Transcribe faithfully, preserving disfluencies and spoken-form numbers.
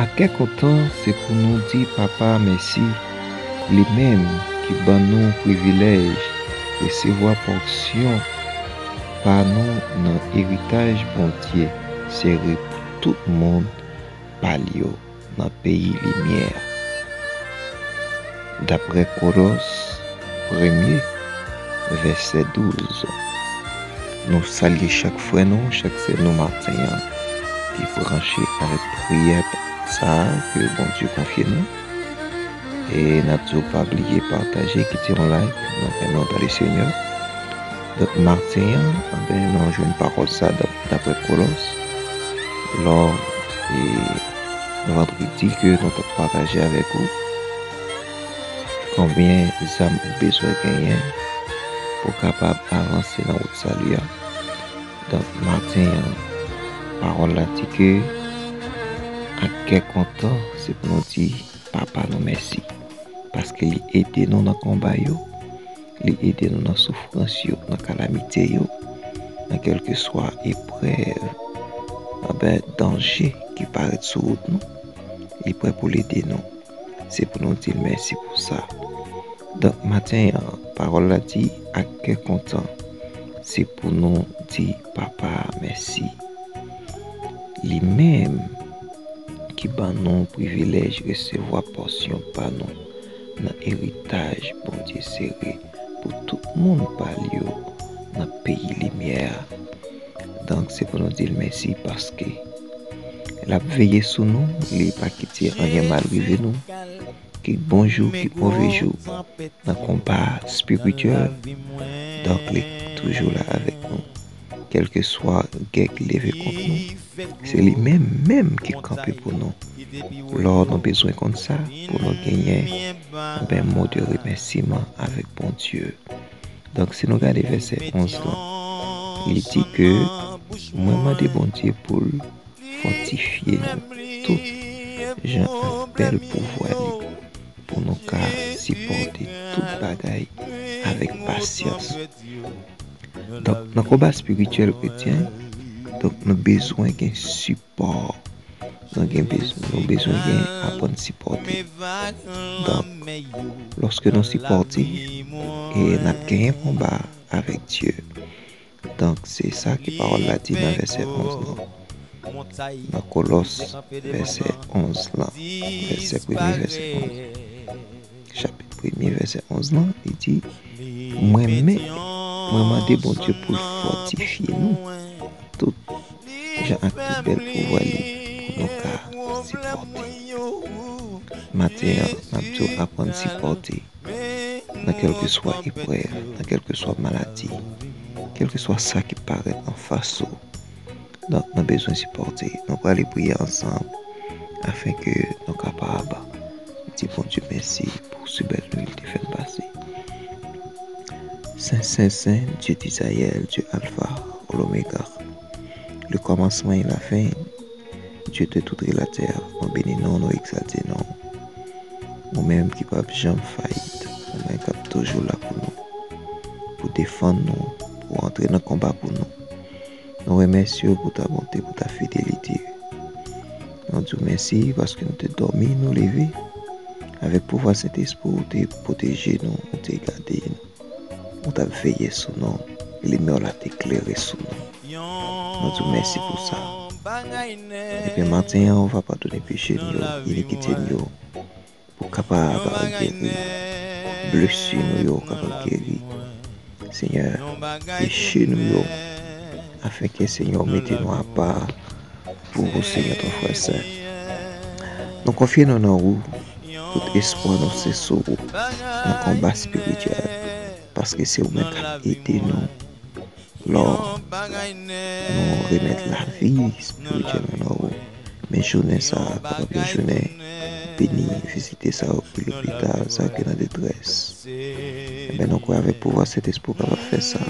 Ak kè kontan, se pou nou di Papa mèsi, li menm ki ban nou privilèj resevwa pòsyon pa nou nan eritaj Bondye sere pou tout moun pa l yo nan peyi limyè a. Daprè Kolòs premye, vèsè douz. Nou salye chak frè nou, chak sè nou maten an ki branche avèk priyè sa a ke Bondye konfye nou. E n ap di w pa bliye pataje, kite yon like, nan non dan le Senyè. Donk, maten an, anben, nou jwenn pawòl sa a, donk, daprè Kolòs, lò, e, vandredi ke nou t ap pataje avèk ou, konbyen zam ou bezwen genyen pou w kapab avanse nan wout sali a. Donk, maten an, pawòl la di ke ak kè kontan, se pou nou di Papa nou mèsi, paske li ede nou nan konba yo, li ede nou nan soufrans yo, nan kalamite yo, nan kèlkeswa eprèv, anben, danje ki parèt sou wout nou, li prè pou l ede nou. Se pou nou di l mèsi pou sa. Donk, maten an, pawòl la di, ak kè kontan, se pou nou di Papa a mèsi. Li menm ki ban nou privilèj resevwa pòsyon pa nou nan eritaj Bondye sere pou tout moun pa l yo nan peyi limyè a. Donk, se pou nou di l mèsi paske l ap veye sou nou, li pa kite anyen mal rive nou. Kèk bon jou, kèk move jou, nan konba espirityèl, donk, li toujou la avèk nou. Kèlkeswa gè ki leve kont nou, se li menm menm ki kanpe pou nou. Lò nou bezwen konn sa, pou nou genyen, anben, mo de remèsiman avèk Bondye. Donk, si nou gade vèsè onz lan, li di ke, mwen mande Bondye pou l fòtifye nou tout jan ak bèl pouvwa li, pou nou ka sipòte tout bagay avèk pasyans. Donk, nan konba espirityèl kretyen, donk, nou bezwen gen sipò. Nou gen bez-, nou bezwen gen aprann sipòte. Donk, lòske nou sipòte, e n ap genyen konba avèk Dye. Donk, se sa ke pawòl la di nan vèsè onz lan. Nan Kolòs, vèsè onz lan. Vèsè premye, vèsè onz. Chapit premye, vèsè onz lan, li di, mwen men, mwen mande Bondye pou l fòtifye nou tout jan ak tout bèl pouvwa li pou nou ka sipòte. Maten an, n ap di w aprann sipòte nan kèlkeswa eprèv, nan kèlkeswa maladi, kèlkeswa sa ki parèt anfas ou. Donk, nou bezwen sipòte. Nou prale priye ansanm afenke nou kapab di Bondye mèsi pou si bèl nwit li te fè n pase. Sen, sen, sen, Dye d'Izrayèl, Dye Alfa, Lomega, le kòmansman e lafen, Dye de tout la tè, nou beni non, nou egzalte non. Ou menm ki p ap janm fayit, ou menm k ap toujou la pou nou, pou defann nou, pou antre nan konba pou nou. Nou remèsye w pou ta bonte, pou ta fidelite. Nou di w mèsi paske nou te dòmi, nou leve. Avèk pouvwa Sentespri, ou te pwoteje nou, ou te gade nou. Ou t ap veye sou nou. Limyè w la te klere sou nou. Nou di w mèsi pou sa. Epi maten an, ou va padone peche n yo, inikite n yo, pou kapab geri blesi nou yo, kapab geri, Senyè, peche nou yo, afenke, Senyè, w mete nou apa pou ou, Senyè, ton frè sen. Nou konfye nou nan ou, tout espwa nou se sou ou, nan konba espirityèl, paske se ou menm k ap ede nou. Lò nou remèt lavi espirityèl nou nan ou, men jounen sa a kapab yon jounen beni, vizite sa yo ki lopital, sa yo ki nan detrès. Enben, nou kwè avèk pouvwa Sentespri w kapab fè sa.